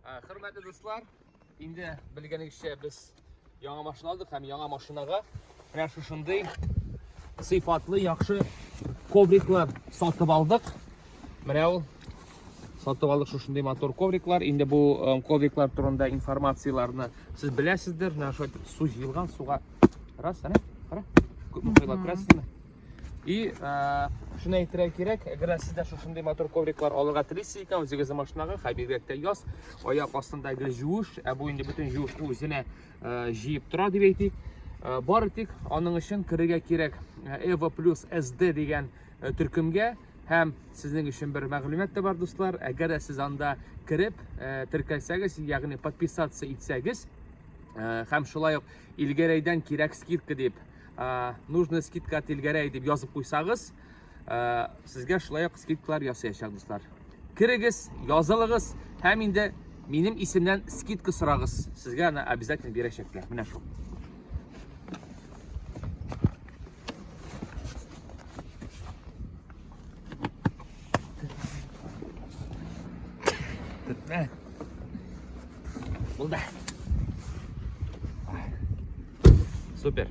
Хөрмәтле дуслар, инде белгәнегезчә без яңа машина алдык һәм яңа машинага менә шушындый сыйфатлы яхшы ковриклар сатып алдык. Менә ул сатып алдык шушындый матур ковриклар. Инде бу ковриклар турында информацияләрне сез беләсездер. Менә шулай итеп су җыелган, суга раз, әнә, кара. Күпме коела күрәсезме? И шуны әйтергә кирәк, әгәр сез дә шушындый матур ковриклар алырга телисез икән, үзегезнең машинага, һәм бигрәк тә яз, аяк астында гел җуыш, ә бу инде бөтен җуышны үзенә җыеп тора дип әйтик. Бары тик аның өчен керергә кирәк Evo Plus SD дигән төркемгә һәм сезнең өчен бер мәгълүмат та бар, дуслар. Әгәр дә сез анда кереп теркәлсәгез, ягъни подписаться итсәгез, һәм шулай ук Илгәрәйдән кирәк скидка дип нужная скидка от Илгәрәй дип язып куйсагыз, сезгә шулай ук скидкалар ясаячак, дуслар. Керегез, язылыгыз һәм инде минем исемнән скидка сорагыз. Сезгә аны обязательно бирәчәкләр. Менә шул. Төртмә. Булды. Супер.